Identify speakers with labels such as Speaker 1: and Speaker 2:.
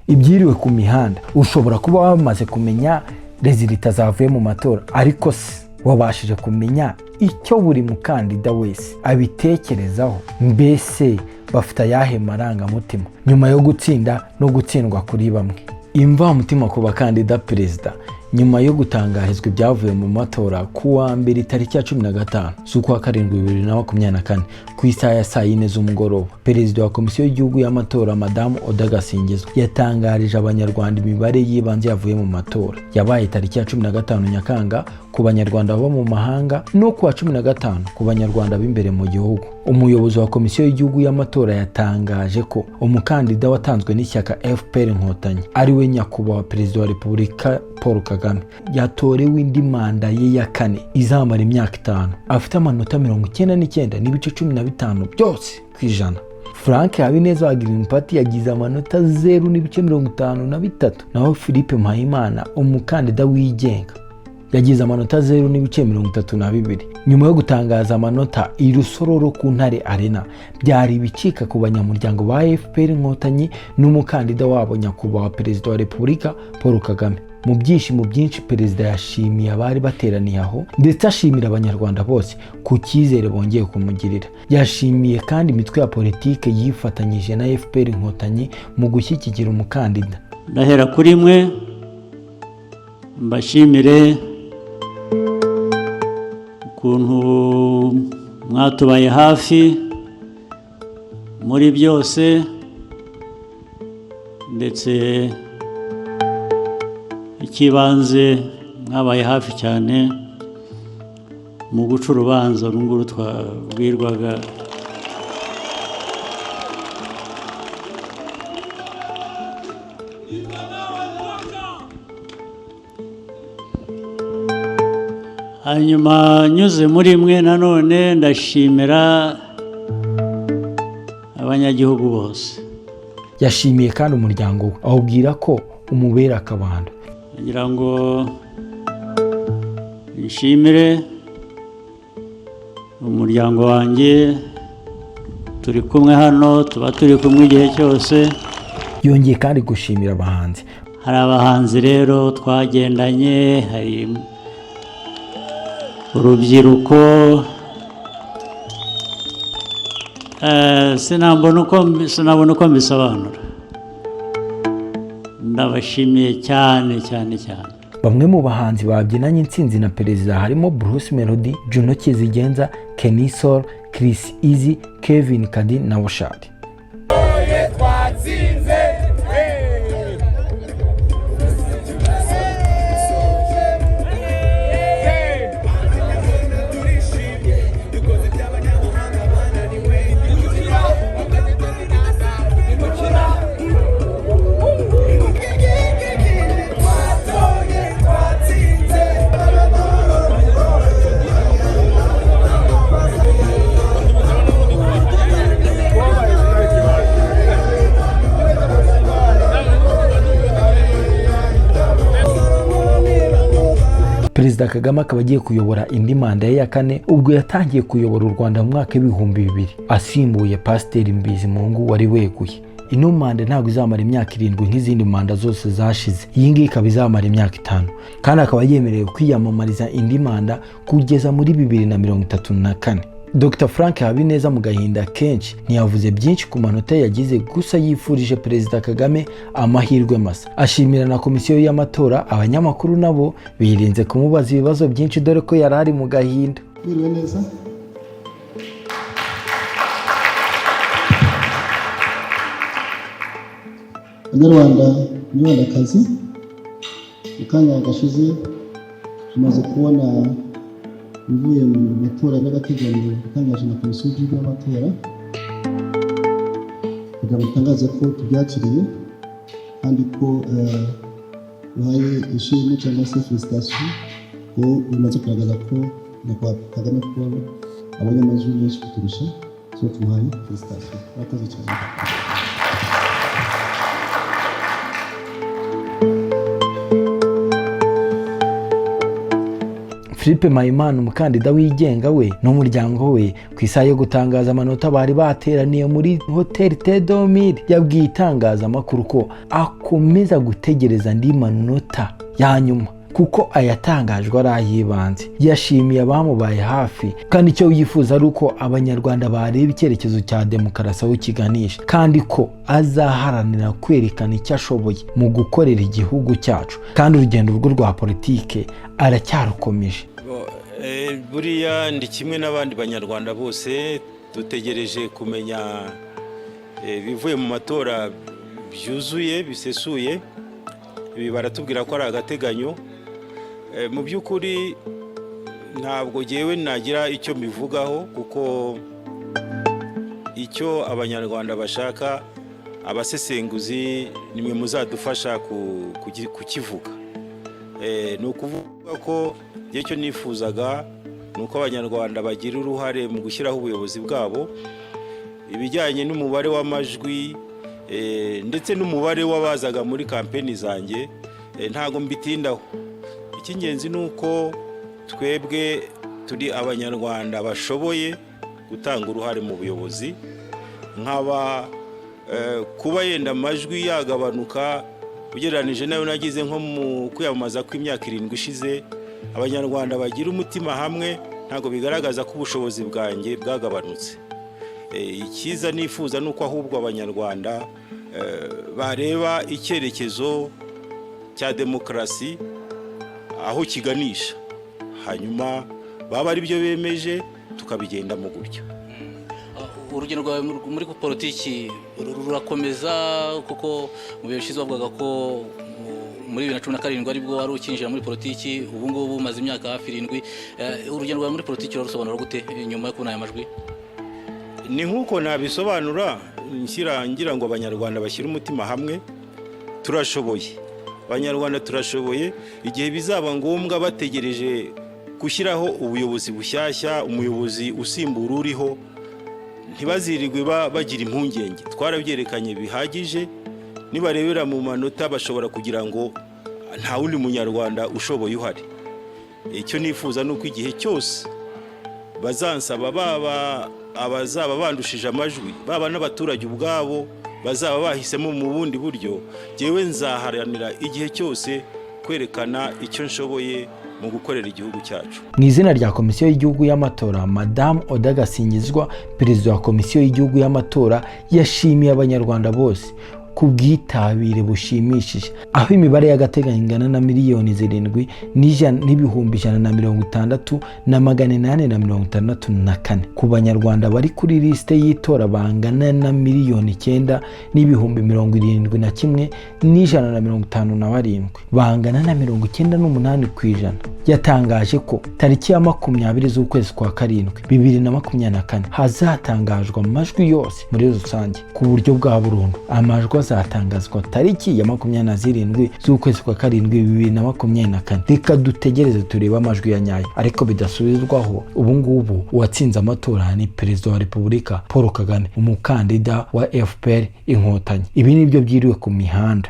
Speaker 1: Ibyiriwe ku mihanda, ushobora kuba wamaze kumenya résultats zavuye mu matora, ariko se wabashije kumenya icyo buri mukandida wese abitekerezaho? Mbese bafite ayahe marangamutima nyuma yo gutsinda no gutsindwa kuri bamwe? Imvamutima ku bakandida perezida nyuma yo gutangarizwa ibyavuye mu matora ku wa mbere, tariki ya 15 z'ukwa karindwi 2024, ku isaha ya saa yine z'umugoroba, Perezida wa Komisiyo y'Igihugu y'Amatora, Madamu Oda Gasingizwa, yatangarije Abanyarwanda imibare y'ibanze yavuye mu matora yabaye tariki ya 15 Nyakanga ku Banyarwanda baba mu mahanga no ku wa 15 ku Banyarwanda b'imbere mu gihugu. Umuyobozi wa Komisiyo y'Igihugu y'Amatora yatangaje ko umukandida watanzwe n'ishyaka FPR Inkotanyi, ari we Nyakubahwa Perezida wa Repubulika Paul Kagame, yatorewe indi manda ye ya kane izamara imyaka 5, afite amanota 99.15 byose ku ijana. Frank Habineza wa Green Party yagize amanota 0.53, naho Philippe Mpayimana, umukandida wigenga, yagize amanota 0.32. Nyuma yo gutangaza amanota i Rusororo ku Ntare Arena, byari ibicika ku banyamuryango ba FPR Inkotanyi n'umukandida wabo, Nyakubahwa Perezida wa Repubulika Paul Kagame. Mu byishimo byinshi, Perezida yashimiye abari bateraniye aho, ndetse ashimira Abanyarwanda bose ku cyizere bongeye kumugirira. Yashimiye kandi imitwe ya politike yifatanyije na FPR Inkotanyi mu gushyigikira umukandida.
Speaker 2: Ndahera kuri mwe mbashimire ukuntu mwatubaye hafi muri byose, ndetse icy'ibanze mwabaye hafi cyane mu guca urubanza uru nguru twabwirwaga. Hanyuma nyuze muri mwe nanone ndashimira abanyagihugu bose.
Speaker 1: Yashimiye kandi umuryango we, awubwira ko umubera akabando.
Speaker 2: Ngira ngo nshimire umuryango wanjye, turi kumwe hano, tuba turi kumwe igihe cyose.
Speaker 1: Yongeye kandi gushimira abahanzi.
Speaker 2: Hari abahanzi rero twagendanye, hari urubyiruko. Sinabona uko mbisobanura. Ndabashimiye cyane cyane cyane.
Speaker 1: Bamwe mu bahanzi babyinanye intsinzi na Perezida harimo Bruce Melody, Juno Kizigenza, Kenny Sol, Chris Eazy, Kevin Kade na Bushali.
Speaker 3: Twatsinze!
Speaker 1: Perezida Kagame akaba agiye kuyobora indi manda ye ya kane. Ubwo yatangiye kuyobora u Rwanda mu mwaka w'2000, asimbuye Pasiteri Bizimungu wari weguye. Ino manda ntabwo izamara imyaka 7 nk'izindi manda zose zashize. Iyi ngiyi ikaba izamara imyaka 5, kandi akaba yemerewe kwiyamamariza indi manda kugeza muri 2034. Dr Frank Habineza, mu gahinda kenshi, ntiyavuze byinshi ku manota yagize, gusa yifurije Perezida Kagame amahirwe masa, ashimira na Komisiyo y'Amatora. Abanyamakuru nabo birinze kumubaza ibibazo byinshi, dore ko yari ari mu gahinda.
Speaker 4: Mwiriwe neza. Banyarwanda, Banyarwandakazi, mu kanya gashize tumaze kubona ibivuye mu matora y'agateganyo yatangaje na Komisiyo y'Igihugu y'Amatora, kugira ngo dutangaze ko tubyakiriye kandi ko duhaye ishimwe cyangwa se félicitations ko bimaze kugaragaza ko Nyakubahwa Kagame Paul abonye amajwi menshi kuturusha. So tumuhaye félicitations. Murakoze cyane.
Speaker 1: Philippe Mpayimana, umukandida wigenga, we n'umuryango we, ku isaha yo gutangaza amanota bari bateraniye muri Hoteli Tedomiri. Yabwiye itangazamakuru ko akomeza gutegereza andi manota ya nyuma kuko ayatangajwe ari ay'ibanze. Yashimiye abamubaye hafi, kandi icyo yifuza ari uko Abanyarwanda bareba icyerekezo cya demokarasi aho kiganisha, kandi ko azaharanira kwerekana icyo ashoboye mu gukorera igihugu cyacu, kandi urugendo rwe rwa politike aracyarukomeje.
Speaker 3: Buriya ndi kimwe n'abandi Banyarwanda bose, dutegereje kumenya ibivuye mu matora byuzuye, bisesuye. Ibi baratubwira ko ari agateganyo. Mu by'ukuri ntabwo ngewe nagira icyo mbivugaho, kuko icyo Abanyarwanda bashaka, abasesenguzi nimwe muzadufasha kukivuga. Ni ukuvuga ko igihe cyo nifuzaga ni uko Abanyarwanda bagira uruhare mu gushyiraho ubuyobozi bwabo. Ibijyanye n'umubare w'amajwi ndetse n'umubare w'abazaga muri kampeni zanjye, ntabwo mbitindaho. Icy'ingenzi ni uko twebwe turi Abanyarwanda bashoboye gutanga uruhare mu buyobozi. Nkaba kuba yenda amajwi yagabanuka ugereranije nayo nagize nko mu kwiyamamaza kw'imyaka 7 ishize, Abanyarwanda bagira umutima hamwe, ntabwo bigaragaza ko ubushobozi bwanjye bwagabanutse. Icyiza nifuza ni uko ahubwo Abanyarwanda bareba icyerekezo cya demokarasi aho kiganisha, hanyuma baba ari byo bemeje, tukabigendamo gutyo.
Speaker 5: Urugendo rwawe muri politiki rurakomeza, kuko mu bihe bishize bavugaga ko muri 2017 aribwo wari ukinjira muri politiki. Ubu ngubu umaze imyaka hafi 7. Urugendo rwawe muri politiki urarusobanura gute nyuma yo kubona aya majwi?
Speaker 3: Ni nk'uko nabisobanura nshyira ngira ngo Abanyarwanda bashyire umutima hamwe. Turashoboye, Abanyarwanda turashoboye. Igihe bizaba ngombwa bategereje gushyiraho ubuyobozi bushyashya, umuyobozi usimbura uriho, ntibazirirwe bagira impungenge. Twarabyerekanye bihagije. Nibarebera mu manota bashobora kugira ngo nta wundi Munyarwanda ushoboye uhari. Icyo nifuza ni uko igihe cyose bazansaba, baba abazaba bandushije amajwi, baba n'abaturage ubwabo bazaba bahisemo mu bundi buryo, ngewe nzaharanira igihe cyose kwerekana icyo nshoboye mu gukorera igihugu cyacu.
Speaker 1: Mu izina rya Komisiyo y'Igihugu y'Amatora, Madamu Oda Gasingizwa, Perezida wa Komisiyo y'Igihugu y'Amatora, yashimiye Abanyarwanda bose ku bwitabire bushimishije, aho imibare y'agateganyo ingana na miliyoni 7 n'ibihumbi 160,864 ku Banyarwanda bari kuri lisite y'itora bangana na miliyoni 9 n'ibihumbi 71,157, bangana na 98%. Yatangaje ko tariki ya 20 z'ukwezi kwa karindwi 2024 hazatangazwa amajwi yose muri rusange ku buryo bwa burundu. Amajwi azatangazwa tariki ya 27 z'ukwezi kwa karindwi 2024. Reka dutegereze turebe amajwi ya nyayo, ariko bidasubizwaho, ubu ngubu uwatsinze amatora ni Perezida wa Repubulika Paul Kagame, umukandida wa FPR Inkotanyi. Ibi nibyo byiriwe ku mihanda.